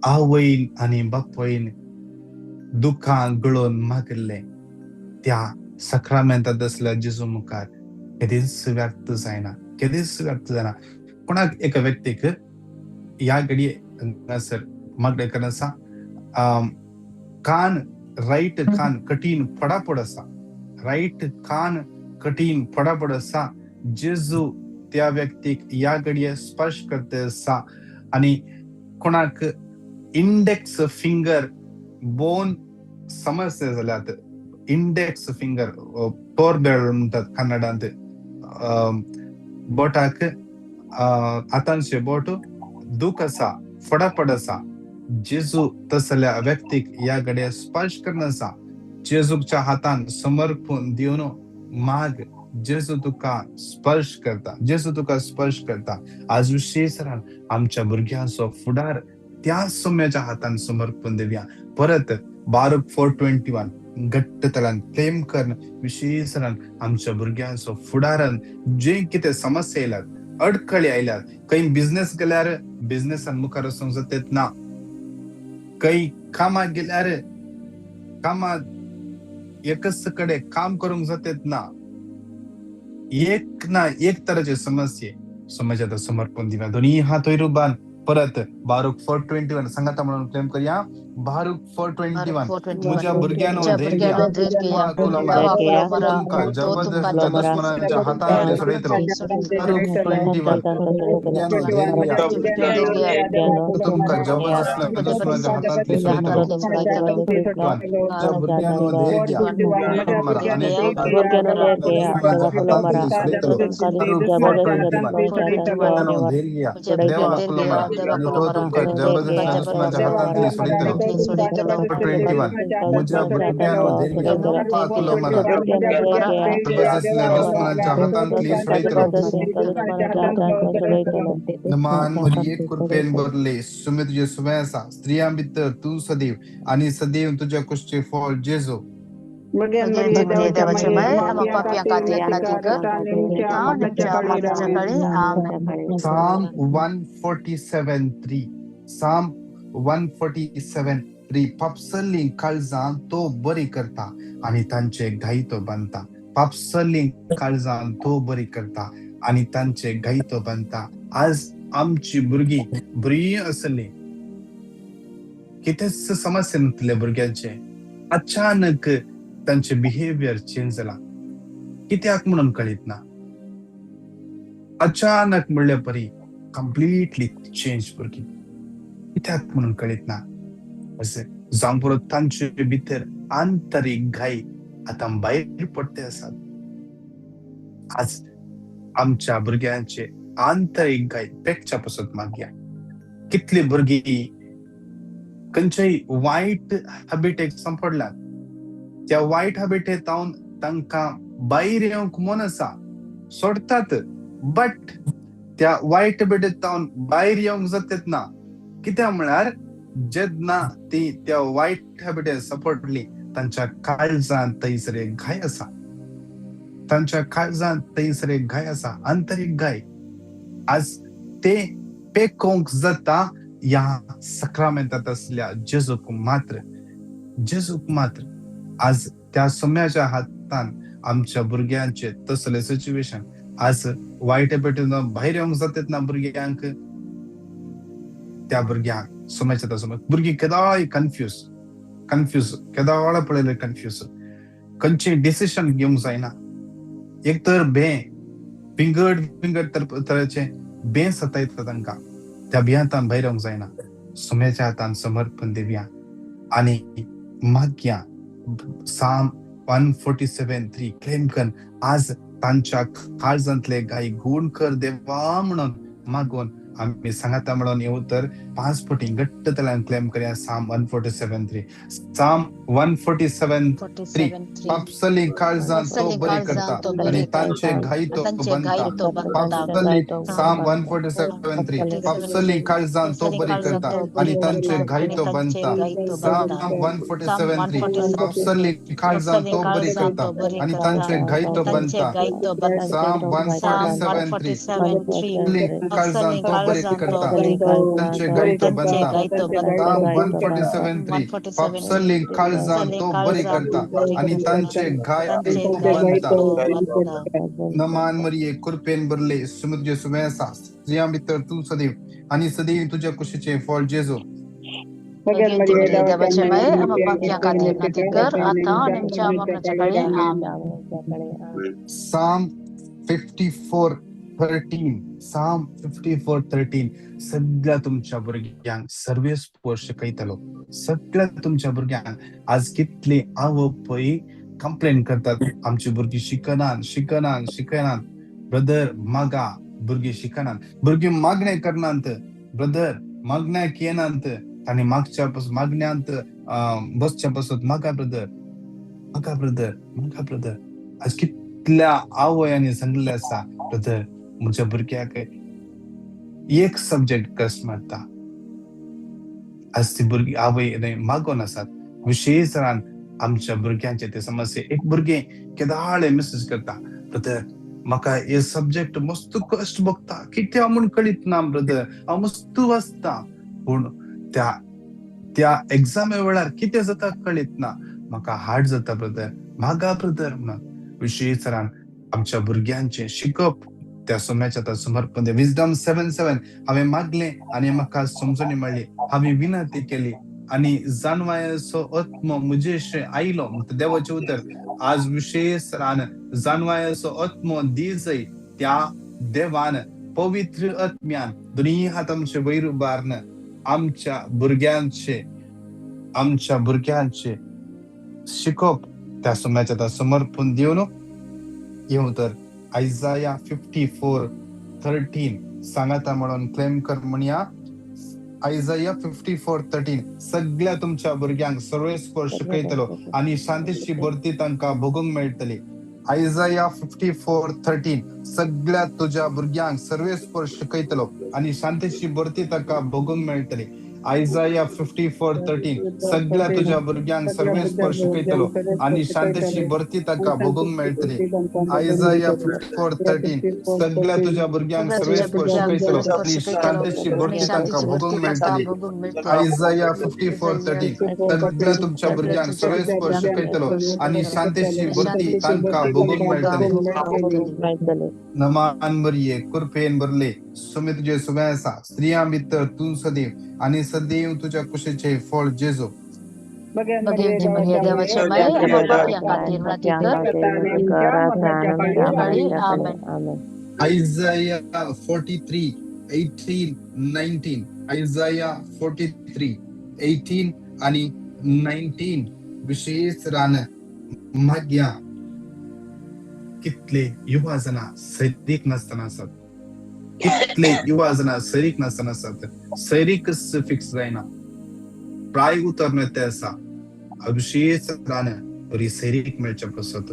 आवयन आनी बापायन दुखां गळोवन मागिल्लें त्या सक्रामेंतांत आसल्या जेजू मुखार केदींच व्यर्थ जायना, केदींच व्यर्थ जायना. कोणाक एका व्यक्तीक ह्या घडये हांगासर मागणें करून आसा, कान रायट कान कठीण पडापड आसा, रायट कान कठीण पडापड आसा. जेजू त्या व्यक्तीक ह्या घडये स्पर्श करता आसा. आनी कोणाक इंडेक्स फिंगर बोन समस्या जाल्यात, इंडेक्स फिंगर तोरबेळ म्हणटात कन्नडांत, बोटाक हातांचे बोट दूख आसा, फडाफड आसा. जेजू तसल्या व्यक्तीक ह्या घडये स्पर्श करून आसा. जेजूच्या हातान समर्पण दिवन माग, जेजू तुका स्पर्श करता, जेजू तुका स्पर्श करता. आज विशेष आमच्या भुरग्यांचो फुडार त्या सोम्याच्या हातान समर्पण दिवया. परत बारूक 4:21 घट्ट तलान क्लेम करून विशेष आमच्या भुरग्यांचो फुडारान जे कितें समस्या आयल्यात, अडखळी आयल्यात, खंय बिझनेस गेल्यार बिझनेसान मुखार वचूंक जाता ना, खंय कामाक गेल्यार कामाक एकच कडेन काम करूंक जाता ना, एक ना एक तराचे समस्ये समाजात समर्पण दिवया. दोन्ही हात वयर उबान परत बारूक 4:21 सांगाता म्हणून क्लेम करया. बारूक 4:21 म्हज्या भुरग्यांनो धैर्य घेया. देवा कुलो मारा. तुमकां जबरदस्तीच्या दुस्मनाच्या हातांतली सोडयतलो. बारूक 4:21 भुरग्यांनो धैर्य घेया. तुमकां जबरदस्तीच्या दुस्मनाच्या हातांतली सोडयतलो. म्हज्या भुरग्यांनो धैर्य घेया. मारा. आनी दुस्मनाच्या हातांतली सोडयतलो. बारूक 4:21 भुरग्यांनो धैर्य घेया. देवा कुलो मारा. आनी तो तुमकां जबरदस्तीच्या दुस्मनाच्या हातांतली सोडयतलो. 4:21 म्हज्या भुरग्यांनो धैर्य घेया. देवा कुलो मारा. जबरदस्तीच्या दुस्मनाच्या हातांतली सोडयतलो. नमान मरिये कृपेन भरले, सुमे तुजे सुमे आसा, स्त्रियां भितर तूं सदैव आनी सदैव तुज्या कुशीचें फळ जेजू. देवाचे माये, आमा पापया खातीर विनंती कर आतां आनी आमच्या मरणाच्या काळी. आमेन. Psalm 147:3, Psalm 147:3 पापसल्लीं काळजां तो बरी करता आनी तांचे घाई तो बांदता. पापसल्लीं काळजां तो बरी करता आनी तांचे घाई तो बांदता. आज आमची भुरगीं बरीं आसलीं, कितेंच समस्या नासले भुरग्यांचे, अचानक तांचे बिहेवियर चेंज जाला, कित्याक म्हणून कळीत ना. अचानक म्हणले परी कंप्लिटली चेंज भुरगीं, कित्याक म्हणून कळीत ना. अशें जावंक पुरो तांचे भितर आंतरीक घाई आतां भायर पडते आसात. आज आमच्या भुरग्यांचे आंतरीक घाई पेटच्या पासत मागया. कितली भुरगीं खंयच्याय वायट हॅबिटेक सांपडल्यात, त्या वायट हॅबिटेंत तांकां भायर येवंक मन आसा, सोडटात, बट त्या वायट हॅबिटान भायर येवंक जातात ना. कित्याक म्हळ्यार जेन्ना ती त्या वायट हॅबिटेन सपडली तांच्या काळजांत थंयसर एक घाय आसा, तांच्या काळजांत थंयसर एक घाय आसा, आंतरीक घाय. आज ते पेकोवंक जाता ह्या सक्रामेंतांत आसल्या जेजूक मात्र, जेजूक मात्र. आज त्या सोम्याच्या हातान आमच्या भुरग्यांचे तसले सिच्युएशन आज वायट हॅबिटेन भायर येवंक जातात ना भुरग्यांक, त्या भुरग्यांक सोम्याच्या तसो भुरगीं केदाळाय कन्फ्यूज कन्फ्यूज, केदाळा पळयले कन्फ्यूज, खंयचे डिसिशन घेवंक जायना. एक तर भे विंगड विंगड तरेचे भे सतायता तांकां, त्या भियांतान भायर येवंक जायना. सोम्याच्या हातान समर्पण दिवया आनी मागया. साम 147:3 क्लेम कर, आज तांच्या काळजांतले घाई गुण कर देवा म्हणून मागून आमी सांगाता म्हणून येऊ तर 5 पटी घट्ट तल्यान क्लेम करया. साम 147:3, साम 147:3, पापसली काळजान तो बरी करता आनी तांचे घाई तो बांदता. पापसली, साम 147:3, पापसली काळजान तो बरी करता आनी तांचे घाई तो बांदता. साम 147:3, पापसली काळजान तो बरी करता आनी तांचे घाई तो बांदता. साम 147:3, काळजान तो बरी करता तांचे घाई तो बांदता. साम 147:3, पापसली काळजान तो बरी करता आनी तांचे घाय तो बांदता. नमान मरिये, कृपेन भरले, समुद्र सुमे आसा, स्त्रियां भितर तूं सदैव आनी सदैव तुज्या कुशीचें फळ जेजू. देवाचे माये आमकां पापयां खातीर विनंती कर आतां आनी आमच्या मरणाच्या काळी. आमेन. साम 54:13, साम 54:13, सगळ्या तुमच्या भुरग्यांक सर्वेस पोर शिकयतलो. सगळ्या तुमच्या भुरग्यांक आज कितली आवय कंप्लेन करतात, आमची भुरगीं शिकनात शिकनात शिकनात. ब्रदर मागा, भुरगीं शिकनात, भुरगीं मागणें करनात, ब्रदर मागण्याक येनात, तांणी मागच्या पासून मागण्यांत बसच्या पासून मागा ब्रदर, मागा ब्रदर, मागा ब्रदर. आज कितल्या आवयांनी सांगिल्लें आसा, ब्रदर म्हज्या भुरग्याक एक सब्जेक्ट कस मारता. आज ती भुरगीं आवय मागून आसात. विशेश रान आमच्या भुरग्यांचे ते समस्या. एक भुरगें केदाळे मेसेज करता, ब्रदर म्हाका हे सब्जेक्ट मस्त कश्ट भोगता, कित्याक म्हूण कळीत ना ब्रदर, हांव मस्त वाचता पूण त्या त्या एग्जामे वेळार कितें जाता कळीत ना, म्हाका हार्ड जाता ब्रदर, मागा ब्रदर म्हणून. विशेश रान आमच्या भुरग्यांचें शिकप त्या सोम्याच्या आतां समर्पण. विजडम 7:7, हांवें मागलें आनी म्हाका समजणी मेळ्ळी, हांवें विनंती केली आनी जाणवायेचो आत्मो म्हजेशी आयलो. देवाचें उतर आज विशेश रान जाणवायेचो आत्मो दी जय त्या देवान पवित्र आत्म्यान दोनूय हात आमचे वयर उबारून आमच्या भुरग्यांचे, आमच्या भुरग्यांचे शिकप त्या सोम्याच्या आतां समर्पण दिवन येवं तर आयजाया 54:13 सांगाता म्हणून क्लेम कर म्हणया. आयजाया 54:13, सगळ्या तुमच्या भुरग्यांक सर्वेस्पर शिकयतलो आनी शांतीची भरती तांकां भोगूंक मेळटली. आयजाया 54:13, सगळ्या तुज्या भुरग्यांक सर्वेस्पर शिकयतलो आनी शांतीची भरती तांकां भोगूंक मेळटली. आयजाया 54:13, सगळ्या तुज्या भुरग्यांक सर्वेस्पर शिकयतलो आनी शांतीची भरती तांकां भोगूंक मेळटली. आयजाया 54:13, सगळ्या तुज्या भुरग्यांक सर्वेस्पर शिकयतलो आनी शांतीची भरती तांकां भोगूंक मेळटली. आयजाया 54:13, सगळ्या तुमच्या भुरग्यांक सर्वेस्पर शिकयतलो आनी शांतीची भरती तांकां भोगूंक मेळटली. नमान मरिये, कृपेन भरले, सुमे तुजे सुमे आसा, स्त्रियां भितर तूं सदैव आनी सदैव तुज्या कुशीचें फळ जेजू. भगवती मरिया देवाचे माये आमकां पापयां खातीर विनंती कर काळी. आमेन. आयजाया 43:18 19, आयजाया 43:18 आनी 19, विशेश रान मागया. कितले युवा जाणां सैरीक नासतना आसात, कितले युवा जाणां सैरीक नासतना आसात, सैरीकच फिक्स जायना, प्राय उतर ते आसा. विशेश रान बरी सैरीक मेळचे पासत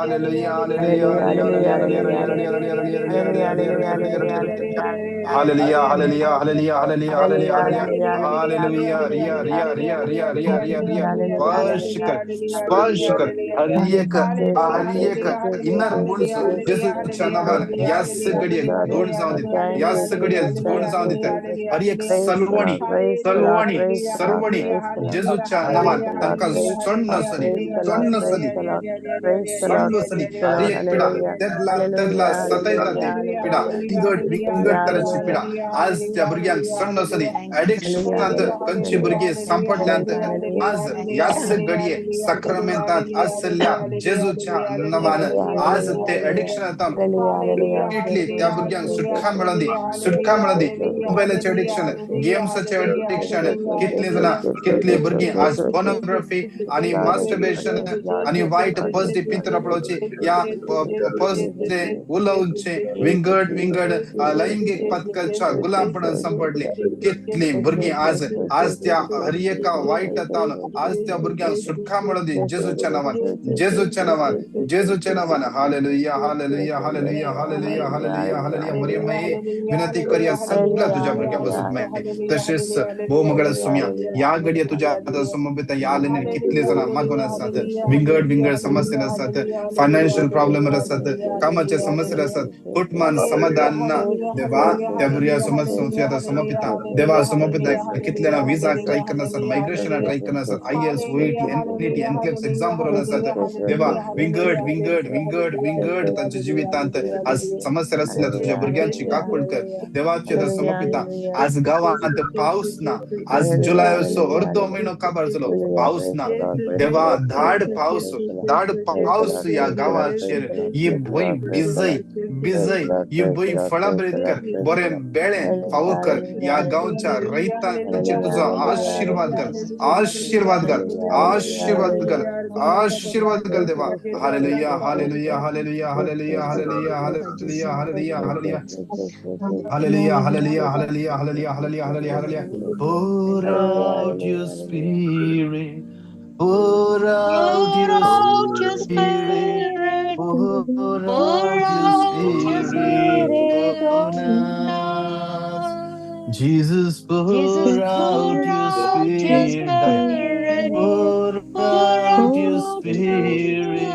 Hallelujah, hallelujah, Hallelujah, hallelujah, hallelujah, hallelujah, hallelujah, hallelujah, hallelujah, hallelujah, hallelujah, hallelujah, hallelujah, hallelujah, Riya Riya Riya Riya Riya Riya Riya. स्पर्श कर, स्पर्श कर हर एक, हर एक इनर वुंड्स जेजूच्या नावान ह्या सगळे गोड जावन दिता, ह्या सगळे गोड जावन दिता. हर एक सलवणी, सलवणी, सर्वणी जेजूच्या नावान तांकां सोण्ण आसली, सोण्ण आसली, सोण्ण आसली. हर एक पिडा तेदला तेदला सतयता ती पिडा, विंगड विंगड तरेची पिडा आज त्या भुरग्यांक सोण्ण आसली. एडिक्शनांत खंयची भुरगीं सांपडल्यांत आज ह्याच घडये साक्रामेंतांत आसल्या जेजूच्या नांवान आज ते एडिक्शनांत कंप्लिटली त्या भुरग्यांक सुटका मेळोंदी, सुटका मेळोंदी. मोबायलाचें एडिक्शन, गेम्साचें एडिक्शन, कितलीं जाणां, कितलीं भुरगीं आज पोर्नोग्राफी आनी मास्टरबेशन आनी वायट पॉझिटिव्ह पिंतरां पळोवची या पॉझिटिव्ह उलोवचें विंगड विंगड लैंगीक पथकाच्या गुलामपणान सांपडली. कितलीं भुरगीं आज आज त्या हर एका वायट तावन आज त्या भुरग्यांक सुटका मेळोंदी जेजूच्या नांवान, जेजूच्या नांवान, जेजूच्या नांवान. Hallelujah, hallelujah, hallelujah, hallelujah, hallelujah, hallelujah. Mariam माई विनंती करया सगळ्या तुझ्या भुरग्यां बसून माई. तशेंच भोव सुम्या ह्या घडये तुझ्या हाता समर्पित ह्या लायनीर कितले जाणां मागून आसात, विंगड विंगड समस्या आसात, फायनान्शियल प्रॉब्लेम आसात, कामाचे समस्या आसात, कुटुंबान समाधान ना. देवा त्या भुरग्या समज तुझ्या हाता समर्पिता, देवा समर्पिता. कितले जाणां विजा ट्राय करना आसात, मायग्रेशना ट्राय करना आसात, IELTS, OET, NET, NCLEX exam बरोवन आसात. देवा विंगड विंगड विंगड विंगड तांच्या जिवितांत आज समस्या आसल्या तुझ्या भुरग्यांची काकूळ कर. देवा तुझ्या समर्पिता. आज गांवांत पावस ना, आज जुलयाचो अर्दो म्हयनो काबार जालो, पावस ना. देवा धाड पावस, धाड पावस ह्या गांवाचेर. ही भंय भिजय, भिजय ही भंय फळां बरीत कर, बरें बेळे फावो कर. ह्या गांवच्या रयतांचेर तुजो आशिर्वाद कर, आशिर्वाद कर, आशिर्वाद कर, आशीर्वाद कर देवा. Hallelujah, hallelujah, hallelujah, hallelujah, hallelujah, hallelujah, hallelujah, hallelujah, hallelujah, hallelujah, hallelujah, hallelujah, hallelujah, hallelujah, hallelujah. Pour out your spirit, pour out your spirit, pour out your spirit on us. Jesus, pour out your spirit, pour out your spirit,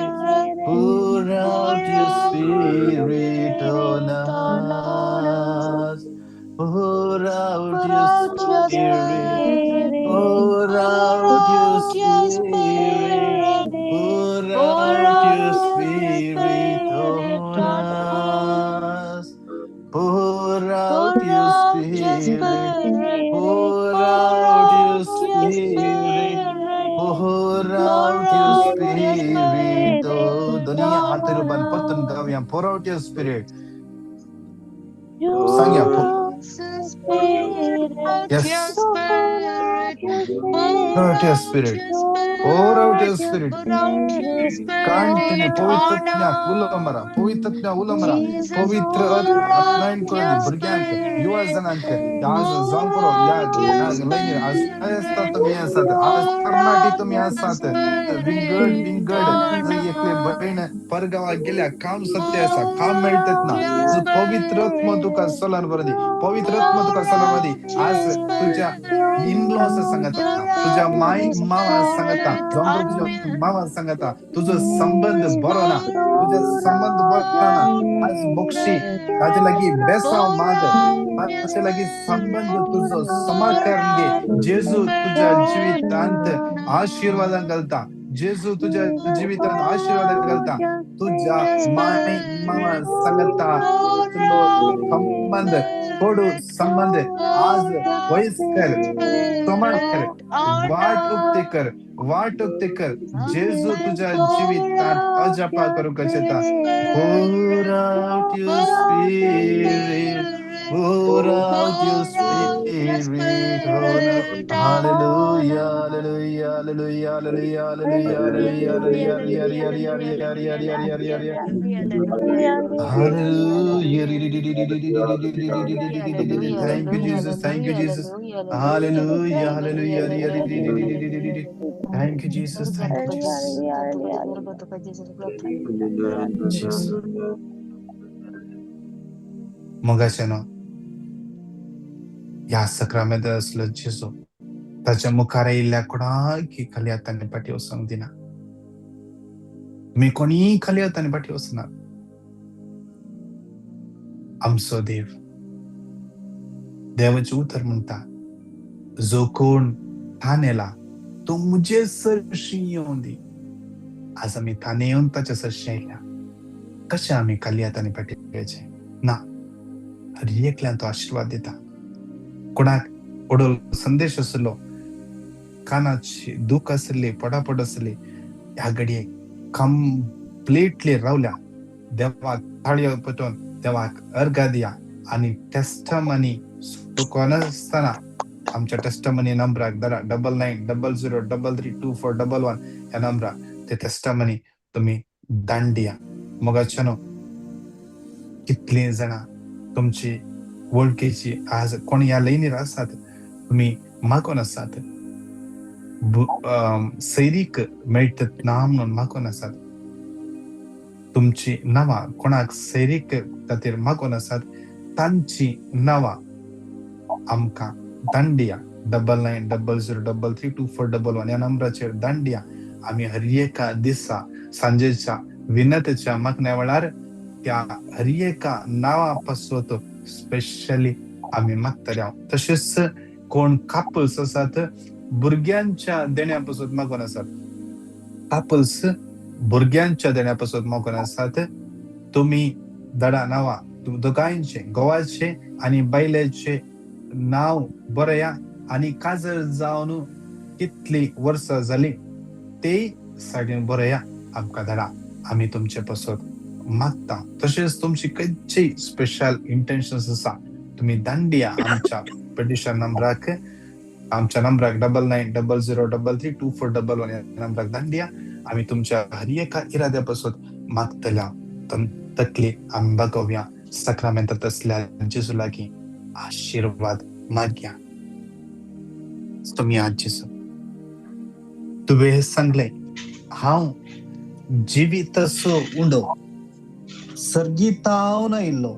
pour out your spirit on us. Pour out your spirit, pour out your spirit, pour out your spirit on us. Pour out your spirit, pour out your spirit, pour out your spirit. Oh, दोन्ही हात रुबान परतून गावया. Pour out your spirit. सांगया. Yes. Pour out your spirit. Pour out your spirit. Continue. पवित्रत्म्या उलो मारा, पवित्रत्म्या उलो मारा, पवित्र आत्म्यान करून भुरग्यांक, युवा जणांक आज जावं पुरो ह्या लायनीर आज आसता तुमी आसात, आज तरणाटी तुमी आसात. विंगड विंगड एकले भयण परगांवाक गेल्या, काम सत्य आसा, काम मेळटत ना. पवित्र आत्मा तुका चलन बरो दी, पवित्र आत्मा तुका चलन बरो दी. आज तुझ्या इनलॉस सांगता, तुझ्या माय मावा सांगता, जावं तुझ्या मावा सांगता, तुजो संबंध बरो ना, तुझो संबंध बरो ना. आज मोक्षी ताजे लागीं बेसांव माग, ताचे लागीं संबंध तुजो समा करून घे. जेजू तुज्या जिवितांत आशिर्वादां घालता, जेजू तुज्या जिवितांत आशिर्वादां घालता. तुझ्या माय मामा सांगता तुजो संबंध कोडू संबंध आज वयस्कर समा कर, वाट उक्ती कर, वाट उक्ती कर. जेजू तुझ्या जिवितांत अजापा करूंक शकता. Pour out your spirit, Pour out your Pour out your spirit on us. spirit Hallelujah, on us. hallelujah, hallelujah, hallelujah, hallelujah, Hallelujah, hallelujah, hallelujah, hallelujah, hallelujah, hallelujah, hallelujah, hallelujah, hallelujah, hallelujah, hallelujah, hallelujah. Hallelujah, Hallelujah. Thank you, hallelujah, Jesus. Thank you, hallelujah, Jesus. hallelujah, hallelujah, Hallelujah, hallelujah, hallelujah. Thank you, Jesus. Thank you, Jesus. Jesus. मोगाचेनो ह्या सक्रामेंत आसलो जेजू ताच्या मुखार येयल्ल्या कोणाक खाली हातांनी फाटी वचोंक दिना. तुमी कोणीय खाली हातांनी फाटी वचनात. आमचो देव देवाचें उतर म्हणटा, जो कोण तानेला तो म्हजे सरशी येवन दी. आज आमी ताने येवन ताच्या सरशी आयल्या, कशें आमी खाली हातांनी फाटी वयचें ना. हर एकल्यान तो आशिर्वाद दिता. कोणाक ओडोल संदेश आसलो, कानाची दूख आसली, पटापट आसली, ह्या घडये कंप्लिटली रावल्या. देवाक ताळयो पेटोवन देवाक अर्घा दिया आनी टेस्टमनी चुकनासतना आमच्या टेस्टमनी नंबराक धरा 9900332411 ह्या नंबराक ते टेस्टमनी तुमी दांडिया. मोगाच्यानो कितलीं जाणां तुमची वळखीची आज कोण ह्या लायनीर आसात, तुमी मागून आसात, सैरीक मेळटत ना म्हणून मागून आसात. तुमची नांवां कोणाक सैरीक खातीर मागून आसात तांची नांवां आमकां दांडिया 9900332411 ह्या नंबराचेर दांडिया. आमी हर एका दिसा सांजेच्या विनतेच्या मागण्या वेळार त्या हर एका नांवा पासत स्पेशली आमी मागतले. तशेंच कोण कापल्स आसात भुरग्यांच्या देण्या पासत मागून आसात, कापल्स भुरग्यांच्या देण्या पासत मागून आसात, तुमी धडा नांवां दोगांयचे घोवाचे आनी बायलेचे नांव बरया आनी काजर जावन कितली वर्सां जाली ते सायडीन बरया, आमकां धाडा. आमी तुमचे पासत मागता. तशेंच तुमची खंयची स्पेशल इंटेन्शन्स आसा तुमी दांडिया आमच्या पेटिशन नंबराक, आमच्या नंबराक 9900332411 ह्या नंबराक दांडिया. आमी तुमच्या हर एका इराद्या पासत मागतल्या. तकली आमी बागोवया. साक्रामेंतात आसल्या जेजू लागीं आशिर्वाद मागया. तुमी आज जेजू तुवें सांगलें, हांव जिविताचो उंडो सर्गीतावन आयिल्लो,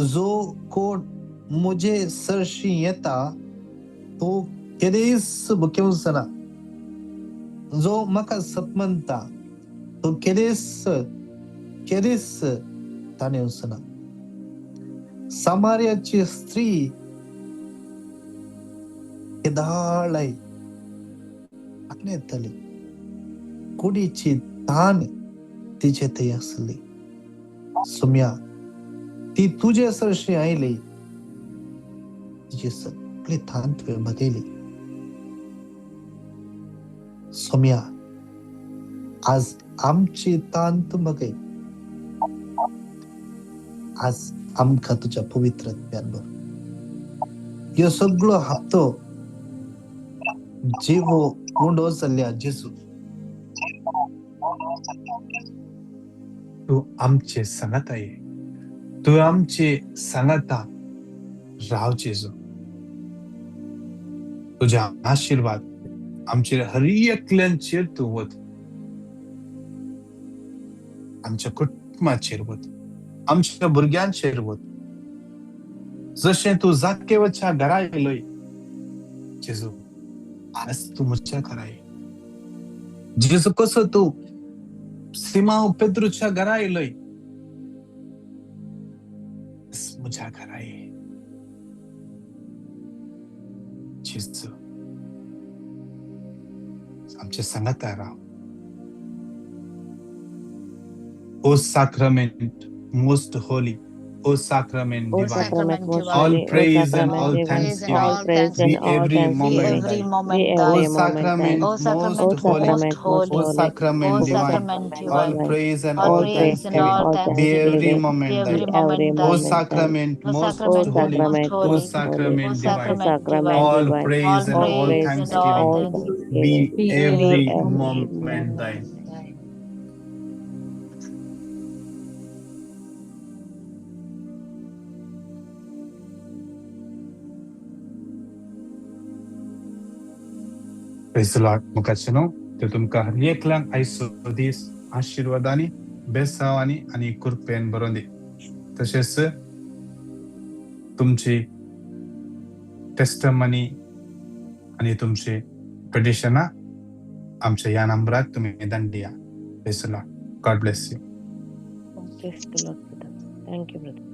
जो कोण म्हजे सरशी येता तो केदेस भुकेवचो ना, जो म्हाका सपमनता तो केदेस केदेस ताणेवचो ना. सामार्याची स्त्री केदाळाय येतली, कुडीची तान तिचे थंय आसली. सुम्या ती तुजे सरशी आयली, तिची सगळी तान तुवें बदयली. सोम्या आज आमची तान तूं बगय, आज आमकां तुज्या पवित्र आत्म्यान भर. ह्यो सगळो हप्तो जिवो उंडो जाल्ल्या जेजू तूं आमचे सांगाता ये, तूं आमचे सांगाता राव जेजू. तुझ्या आशिर्वाद आमचेर हर एकल्यांचेर तूं वत, आमच्या कुटुंबाचेर वत, आमच्या भुरग्यांचेर वत. जशें तूं जाकेवाच्या घरा येयलोय जेजू, आज तूं म्हज्या घरा ये. जेजू कसो तूं सिमाव पेद्रूच्या घरा येयलोय, म्हज्या घरा ये जेजू. आमचे सांगाता राव. O sacrament most holy, O sacrament O divine, sacrament most all holy, O praise and sacrament all divine, thanksgiving all praise and be all every thanksgiving moment thine. be O every moment thine. sacrament O most holy, sacrament most O holy, sacrament O divine, sacrament all divine, praise and all all praise and thanksgiving all be every thanksgiving moment be thine. every O moment thine. sacrament most O holy, sacrament O most holy, sacrament O divine, sacrament all divine, praise and all all praise and thanksgiving all thanksgiving be be every every moment moment thine. thine. Praise the Lord. मुखाचे न्हू ते तुमकां हर एकल्यांक आयचो दीस आशिर्वादांनी बेसावांनी आनी कृपेन बरोवन दी. तशेंच तुमची टेस्टमनी आनी तुमची पिटिशनां आमच्या ह्या नंबराक तुमी धाडून दिया. Praise the Lord. God bless you. Praise the Lord, brother. Thank you, brother.